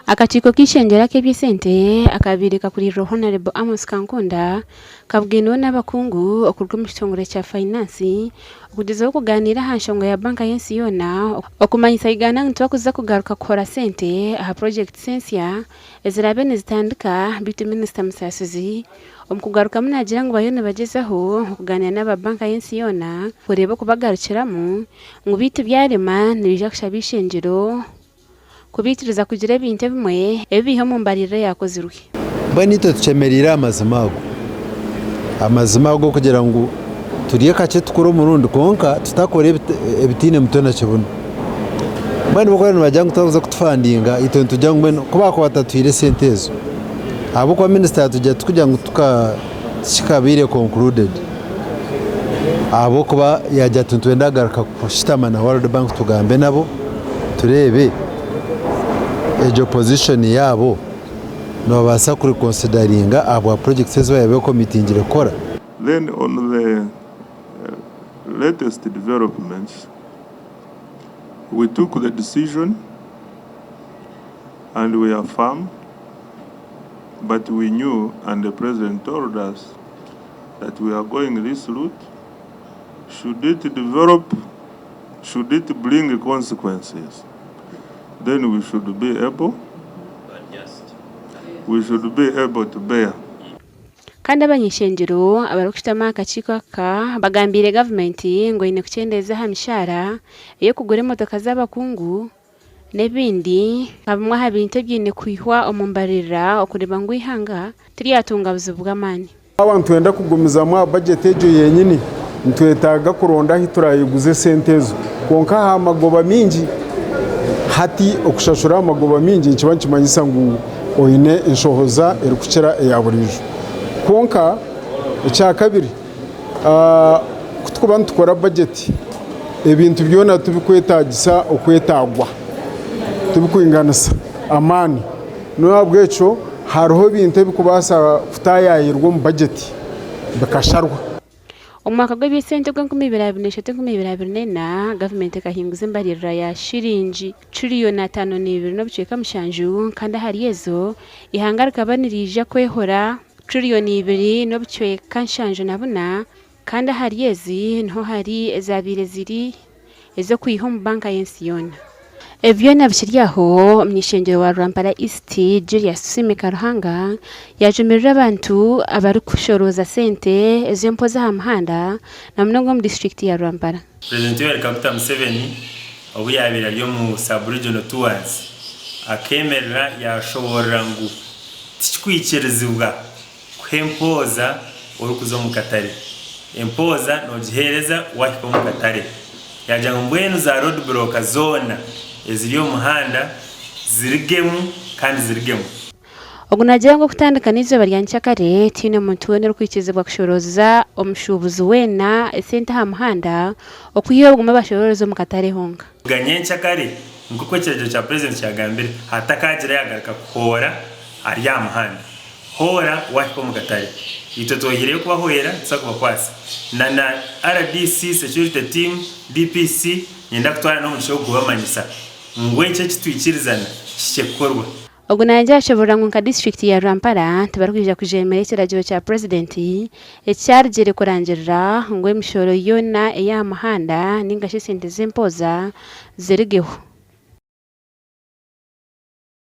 Akakiiko k'eishengyero ak'eby'esente akabaire kakuriirwe Hon. Amos Kankunda kabugainweho n'abakungu okuruga omu kitongore kya Finance okugyezaho kugaaniira aha nshonga ya banka y'ensi yoona okumanyisa Uganda ngu tibakuza kugaruka kuhora sente aha purogyekiti ensya eziraabe nizitandika beitu Minisita Musasizi omu kugarukamu naagira ngu bariyo nibagyezaho okugaaniira n'aba banka y'ensi yoona kureeba okubagarukiramu ngu beitu byarema nibaija kushaba eishengyero kubaikiriza kugira ebintu ebimwe ebi baiha omu mbaririra eyaakozirwe. Mbwenu itwe tushemereire amazima ago, amazima ago okugira ngu turye kakye tukore omurundi kwonka tutakora ebitaine mutwe na kibunu. Mbwenu bo ku nibagira ngu tibarikuza kutufandinga itwe nitugira ngu mbwenu ku baakuba batatuhaire esente ezo ahabw'okuba minisita yaatugira ati ngu tikikabaire concluded ahabw'okuba yaagira ati nitwenda kugaruka kushutama na World Bank tugambe nabo tureebe egyo position yaabo nibabaasa kureconsideringa ahabwa projects ezi baabaire bekomitingire kukora. Then on the latest developments, we took the decision and we are firm but we knew and the president told us that we are going this route should it develop should it bring consequences then we should be able we should be able to bear. Kandi abany'ishengyero abarikushutama aha kakiiko aka bagambiire gavumenti ngu eine kukyendeeza aha mishaara ey'okugura emotoka z'abakungu n'ebindi nka bimwe aha bintu ebiine kwihwa omu mbaririra okureeba ngu eihanga tiryatunga buzibu bw'amaani. Twaba nitwenda kugumizamu aha bajeti egyo yenyini, nitwetaaga kuronda ahu turayiguze esente ezo. Kwonka aha magoba maingi, hati okushashura aha magoba maingi nikiba nikimanyisa ngu oine enshohoza erikukira eya buriijo. Kwonka ekyakabiri, ku turikuba nitukora bajeti, ebintu byona tibikwetaagisa okwetaagwa, tibikwinganisa amaani. N'ahabw'ekyo hariho ebintu ebirikubaasa kutaayaayirwa omu bajeti bikasharwa. Omu mwaka gw'eby'esente ogw'enkumi ibiri abiri n'eshatu 2024, gavumenti ekahinguza embaririra ya shiringi tiriyoni 52 n'obucweka mushanju kandi ahari ezo, eihanga rikaba niriija kwehora tiriyoni 2.74 kandi ahari ezi niho hari ezaabaire ziri ez'okwiha omu banka y'ensi yoona. Ebi byona bikiri aho, omuny'ishengyero wa Rwampara East, Julius Tusiime Karuhanga yaajumirira abantu abarikushorooza sente ez'empoza aha muhanda na munonga omu disiturikiti ya Rwampara. Purezidenti Yoweri Kaguta Museveni obu yaabaire ari omu Sub-Regional Tours akeemerera yaashoboorora ngu tikikwikirizibwa kuha empooza orikuza omu katare. Empooza noogiheereza waahika omu katare. Yaagira ngu mbwenu za road block zoona eziri omu muhanda zirugemu kandi zirugemu. Ogu naagira ngu okutandika n'eizooba rya nkyakare tihaine muntu weena orikwikirizibwa kushorooza omushuubuzi weena esente aha muhanda okwiha obu ogume bashorooreze omu katare honka. Kuruga nyenkyakare nk'oku ekiragiro kya purezidenti kyagambire, hatakaagira yaagaruka kuhoora ari aha muhanda. Hoora waahika omu katare. Itwe twehaireyo kubahwera, nituza kubakwatsa. Na na rdc security team, DPC, niinyenda kutwara n'omugisha ogu kubamanyisa ngu eki eki twikirizana kihikye kukorwa. Ogu naagira ashoboorora ngu nka disiturikiti ya Rwampara tibarikwija kujeemera ekiragiro kya Purezidenti ekyarugire kurangirira ngu emishoro yoona ey'aha muhanda ninga shi esente z'empooza zirugeho.